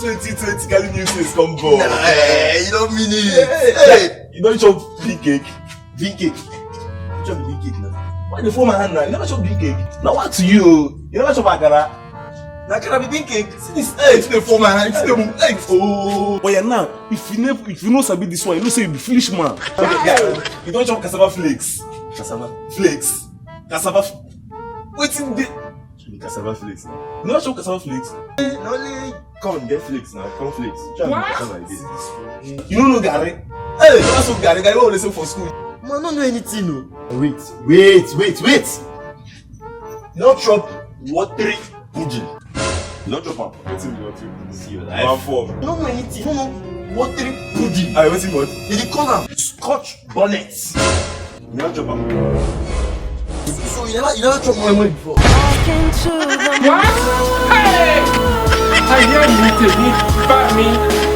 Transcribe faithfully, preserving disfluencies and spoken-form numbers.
Twenty twenty carry new things come, boy. Nah, eh, you don't mean it. Hey, hey, you don't chop big cake. Big cake. You chop the big cake now. Why dey fall my hand now? You never chop big cake. Now what to you? You never chop akara. Na akara be big cake. See this. Hey, you dey fall my hand. You dey move. Hey, oh. But yeah, now, if you never, if you no sabi this one, you know say you be foolish man. Okay, yeah. You don't chop cassava flakes. Cassava flakes. Cassava. F- Wetin dey? Should be cassava flakes now. You never chop cassava flakes. Only corn get flakes now. Corn flakes. Try and cassava again. You no know garri? Hey, you no know garri? Garri wey we dey sell for school. Man, I no know anything o. Wait, wait, wait, wait. You don chop watery pudding? You don chop am? Wetin be watery pudding? See your life. One form. You no know anything. You no know watery pudding. Ah, wetin be what? Dem dey call am scotch bonnet. You don chop am? So you never, you never chop moi moi before? Talking to the What? Hey! I hear you, you bad me.